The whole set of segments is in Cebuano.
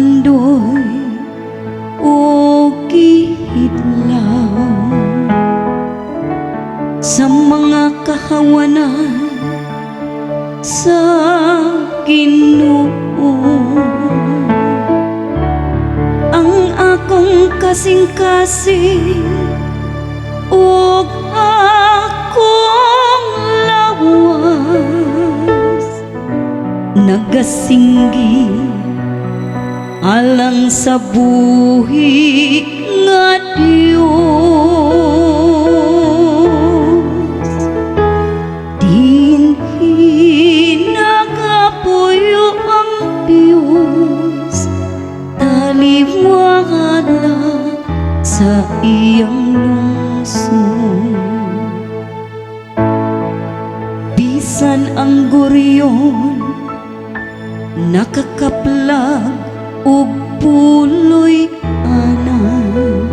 Gipandoy ug gihidlaw sa mga kahawanan sa Ginoo. Ang akong kasing-kasing ug akong lawas nagasinggi alang sa buhi nga Dios. Dinhi nagapuyo ang Dios, taliwala sa iyang lungsod. Bisan ang guryon nakakaplag ug puloy anan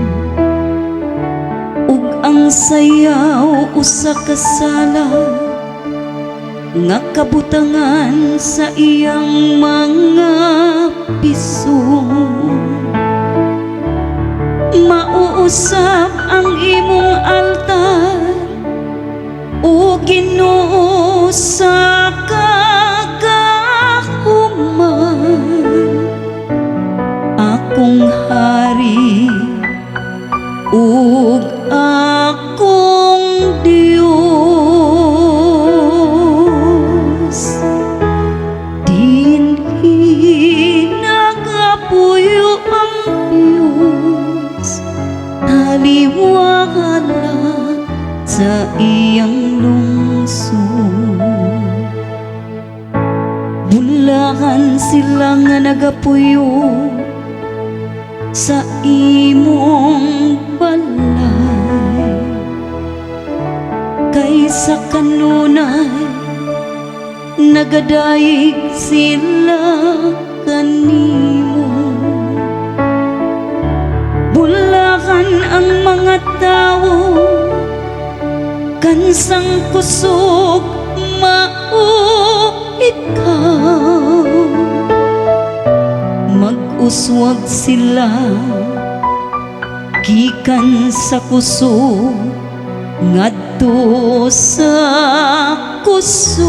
ug ang sayaw usa ka sala nga kabutangan sa iyang mga piso, mauusab ang imong altar, o Ginoo, sa kagahuman, akong hari ug akong Dios. Dinhi nagapuyo ang Dios, taliwala sa iyang lungsod. Bulahan sila nga nagapuyo sa imong balay, kay sa kanunay nagadayeg sila kanimo. Bulahan ang mga tao kansang kusog mao ikaw. Mag-uswag sila gikan sa kusog ngadto sa kusog.